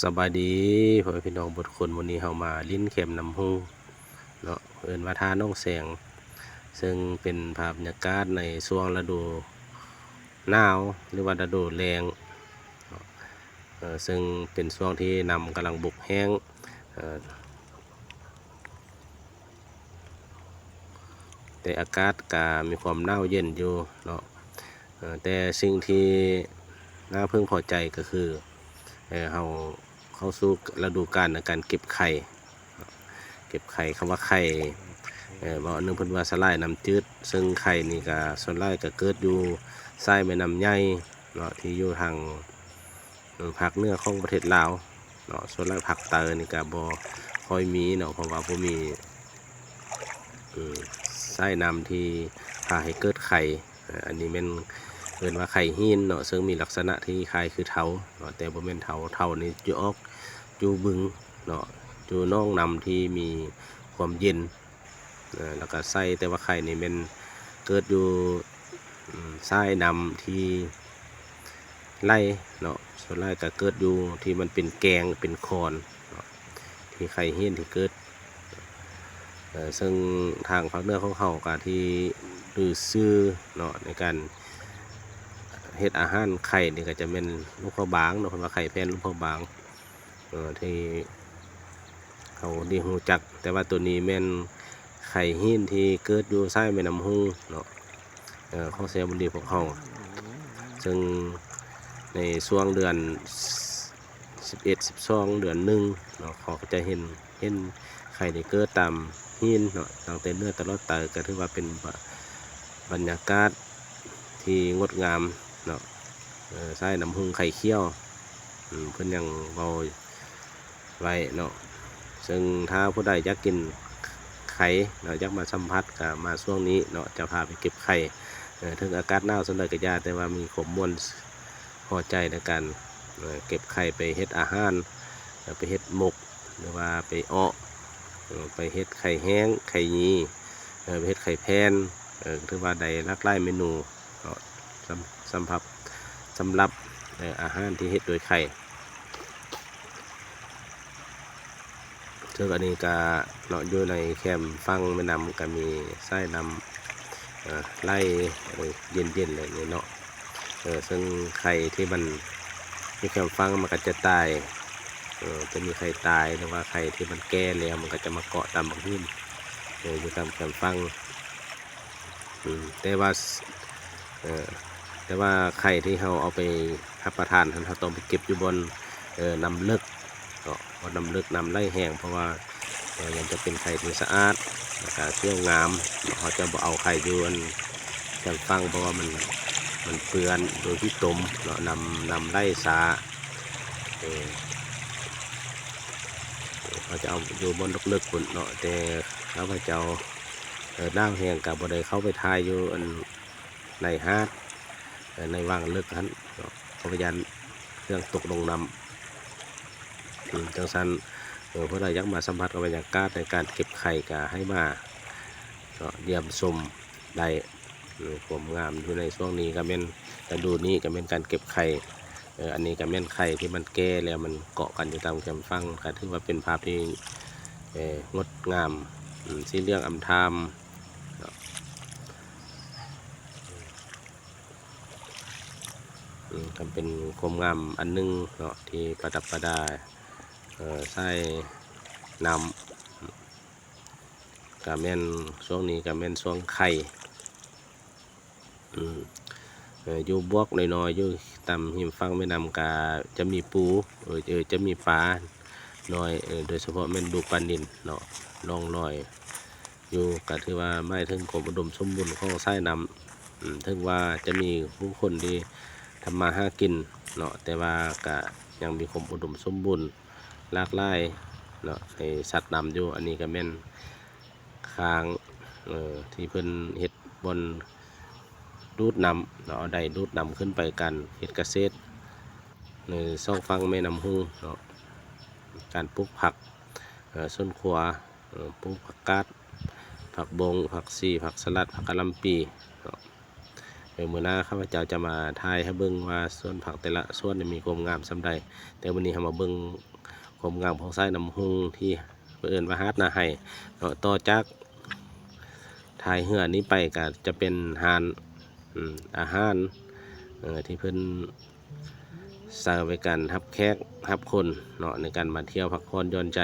ສະບາຍດີພໍ່ແມ່ພີ່ນ້ອງເບິດຄົນ, ມື້ນີ້ເຮົາມາຫຼິ້ນແຄມນ້ຳຮຸ່ງເນາະ ເອີ້ນວ່າທ່າໜອງແສງ, ເຊິ່ງເປັນພາບບັນຍາກາດໃນຊ່ວງລະດູໜາວ ຫຼືວ່າລະດູແລ້ງເນາະ, ເຊິ່ງເປັນຊ່ວງທີ່ນ້ຳກຳລັງບົກແຫ້ງ ແຕ່ອາກາດກະມີຄວາມໜາວເຢັນຢູ່ເນາະ. ເອີ ແຕ່ສິ່ງທີ່ໜ້າເພິ່ງພໍໃຈກໍຄື ເອີ ເຮົາເຂົ້າສູ່ລະດູການໃນການເກັບໄຂ່, ເກັບໄຂ່, ຄຳວ່າໄຂ່ ເອີ ເວົ້າອັນໜຶ່ງເພິ່ນວ່າສາຫຼ່າຍນ້ຳຈືດ, ເຊິ່ງໄຂ່ນີ້ກະສ່ວນຫຼາຍກະເກີດຢູ່ສາຍແມ່ນ້ຳໃຫຍ່ເນາະ ທີ່ຢູ່ທາງ ເອີ ພາກເໜືອຂອງປະເທດລາວເນາະ, ສ່ວນຫຼາຍພາກໃຕ້ນີ້ກະບໍ່ຄ່ອຍມີເນາະ ເພາະວ່າບໍ່ມີ ເອີ ສາຍນ້ຳທີ່ພາໃຫ້ເກີດໄຂ່. ເອີ ອັນນີ້ແມ່ນເອີ້ນວ່າໄຂ່ຫີນເນາະ, ເຊິ່ງມີລັກສະນະທີ່ຄ້າຍຄືເທົາເນາະ ແຕ່ບໍ່ແມ່ນເທົາ, ເທົານີ້ຈະອອກຢູ່ບຶງເນາະ, ຢູ່ໜອງນ້ຳທີ່ມີຄວາມເຢັນ ເອີ ແລ້ວກໍໃສ, ແຕ່ວ່າໄຂ່ນີ້ແມ່ນເກີດຢູ່ ອືມ ສາຍນ້ຳທີ່ໄຫຼເນາະ, ສ່ວນຫຼາຍກໍເກີດຢູ່ທີ່ມັນເປັນແກ້ງເປັນຄອນເນາະ ທີ່ໄຂ່ຫີນທີ່ເກີດ. ເອີ ເຊິ່ງທາງພາກເໜືອຂອງເຮົາກໍທີ່ລືຊື່ເນາະ ໃນການເຮັດອາຫານໄຂ່ນີ້ກໍຈະແມ່ນຫຼວງພະບາງເນາະ, ເພິ່ນວ່າໄຂ່ແຜ່ນຫຼວງພະບາງ ເອີ ທີ່ເຮົາໄດ້ຮູ້ຈັກ, ແຕ່ວ່າໂຕນີ້ແມ່ນໄຂ່ຫີນທີ່ເກີດຢູ່ສາຍແມ່ນ້ຳຮຸ່ງເນາະ ເອີ ຂອງໄຊຍະບູລີພວກເຮົາ. ເຊິ່ງໃນຊ່ວງເດືອນສິບເອັດ ສິບສອງ ເດືອນໜຶ່ງເນາະ ເຮົາກໍຈະເຫັນ ເຫັນໄຂ່ໄດ້ເກີດຕາມຫີນເນາະ, ຕັ້ງແຕ່ເໜືອຕະຫຼອດໃຕ້ ກໍຖືວ່າເປັນ ບັນຍາກາດທີ່ງົດງາມເນາະ. ເອີ ສາຍນ້ຳຮຸ່ງໄຂ່ຂຽວ ອືມ ເພິ່ນຍັງເວົ້າໄວ້ເນາະ. ເຊິ່ງຖ້າຜູ້ໃດຢາກກິນໄຂ່ເນາະ ຢາກມາສຳຜັດ ກໍມາຊ່ວງນີ້ເນາະ ຈະພາໄປເກັບໄຂ່. ເອີ ເຖິງອາກາດໜາວສ່ຳໃດກໍຢ່າ, ແຕ່ວ່າມີຄວາມມ່ວນພໍໃຈໃນການ ເອີ ເກັບໄຂ່ໄປເຮັດອາຫານ, ເອີ ໄປເຮັດໝົກ ຫຼືວ່າໄປເອາະ, ເອີ ໄປເຮັດໄຂ່ແຫ້ງ, ໄຂ່ຢີ, ເອີ ໄປເຮັດໄຂ່ແຜ່ນ, ເອີ ຖືວ່າໄດ້ຫຼາກຫຼາຍເມນູເນາະ ສຳ ສຳລັບ ສຳລັບ ເອີ ອາຫານທີ່ເຮັດໂດຍໄຂ່. ເຊິ່ງອັນນີ້ກະເນາະ ຢູ່ໃນແຄມຝັ່ງແມ່ນ້ຳກະມີສາຍນ້ຳ ເອີ ໄຫຼ ເອີ ເຢັນໆ ແບບນີ້ເນາະ. ເອີ ເຊິ່ງໄຂ່ທີ່ມັນຢູ່ແຄມຝັ່ງມັນກໍຈະຕາຍ, ເອີ ຈະມີໄຂ່ຕາຍ ຫຼືວ່າໄຂ່ທີ່ມັນແກ່ແລ້ວ ມັນກໍຈະມາເກາະຕາມບັກຫີນ ເອີ ຢູ່ຕາມແຄມຝັ່ງ. ອືມ ແຕ່ວ່າ ເອີ ແຕ່ວ່າໄຂ່ທີ່ເຮົາເອົາໄປຮັບປະທານຫັ້ນ ເຮົາຕ້ອງໄປເກັບຢູ່ບ່ອນ ເອີ ນ້ຳເລິກເນາະ, ບ່ອນນ້ຳເລິກ ນ້ຳໄຫຼແຮງ ເພາະວ່າ ເອີ ມັນຈະເປັນໄຂ່ທີ່ສະອາດ ແລ້ວກະຂຽວງາມເນາະ. ເຮົາຈະບໍ່ເອົາໄຂ່ຢູ່ອັນແຄມຝັ່ງ ເພາະວ່າມັນ ມັນເປື້ອນໂດຍຂີ້ຕົມເນາະ, ນ້ຳ ນ້ຳໄຫຼຊ້າ. ເອີ ເຮົາຈະເອົາຢູ່ບ່ອນເລິກໆ ພຸ້ນເນາະ, ແຕ່ຂ້າພະເຈົ້າ ເອີ ໜາວແຮງກະບໍ່ໄດ້ເຂົ້າໄປຖ່າຍຢູ່ອັນ ໃນຫາດ ເອີ ໃນວັງເລິກຫັ້ນເນາະ ເພາະວ່າຢ້ານເຄື່ອງຕົກລົງນ້ຳ. ອືມ ຈັ່ງຊັ້ນ ເອີ ຜູ້ໃດຢາກມາສຳຜັດກັບບັນຍາກາດໃນການເກັບໄຂ່ ກໍໃຫ້ມາເນາະ ຢ້ຽມຊົມໄດ້. ເອີ ຄວາມງາມຢູ່ໃນຊ່ວງນີ້ກໍແມ່ນ ລະດູນີ້ກໍແມ່ນການເກັບໄຂ່. ເອີ ອັນນີ້ກໍແມ່ນໄຂ່ທີ່ມັນແກ່ແລ້ວ ມັນເກາະກັນຢູ່ຕາມແຄມຝັ່ງ ກໍຖືວ່າເປັນພາບທີ່ ເອີ ງົດງາມ ອືມ ສີເຫຼືອງອຳທາມເນາະ. ອືມ ກໍເປັນຄວາມງາມອັນໜຶ່ງເນາະ ທີ່ປະດັບປະດາ ເອີ ສາຍນ້ຳ. ກະແມ່ນ ຊ່ວງນີ້ກະແມ່ນຊ່ວງໄຂ່ ອືມ ເອີ ຢູ່ບວກນ້ອຍໆ ຢູ່ຕາມຮິມຝັ່ງແມ່ນ້ຳກະຈະມີປູ ເອີ ເອີ ຈະມີປານ້ອຍ ເອີ ໂດຍສະເພາະແມ່ນດູກປານິນເນາະ ລ່ອງລອຍຢູ່ ກະຖືວ່າໝາຍເຖິງຄວາມອຸດົມສົມບູນຂອງສາຍນ້ຳ. ອືມ ເຖິງວ່າຈະມີຜູ້ຄົນທີ່ທຳມາຫາກິນເນາະ ແຕ່ວ່າກະຍັງມີຄວາມອຸດົມສົມບູນ ຫຼາກຫຼາຍເນາະ ໃນສັດນ້ຳຢູ່. ອັນນີ້ກໍແມ່ນຄາງ ເອີ ທີ່ເພິ່ນເຮັດບ່ອນດູດນ້ຳເນາະ ເອົາໄດດູດນ້ຳຂຶ້ນໄປການເຮັດກະເສດໃນສອງຝັ່ງແມ່ນ້ຳຮຸ່ງເນາະ ການປູກຜັກ ເອີ ສວນຄົວ ເອີ ປູກຜັກກາດ ຜັກບົ້ງ ຜັກຊີ ຜັກສະຫຼັດ ຜັກກະຫຼ່ຳປີເນາະ. ດຽວມື້ໜ້າຂ້າພະເຈົ້າຈະມາຖ່າຍໃຫ້ເບິ່ງວ່າສວນຜັກແຕ່ລະສວນນີ້ມີຄວາມງາມສ່ຳໃດ. ແຕ່ມື້ນີ້ເຮົາມາເບິ່ງຄວາມງາມຂອງສາຍນ້ຳຮຸ່ງທີ່ເພິ່ນເອີ້ນວ່າຫາດນາໄຮເນາະ. ຕໍ່ຈາກ ທ້າຍເຮືອນີ້ໄປກໍຈະເປັນຮ້ານ ອາຫານ ເອີ ທີ່ເພິ່ນໃຊ້ໄວ້ການຮັບແຂກຮັບຄົນເນາະ ໃນການມາທ່ຽວພັກຜ່ອນຢ່ອນໃຈ.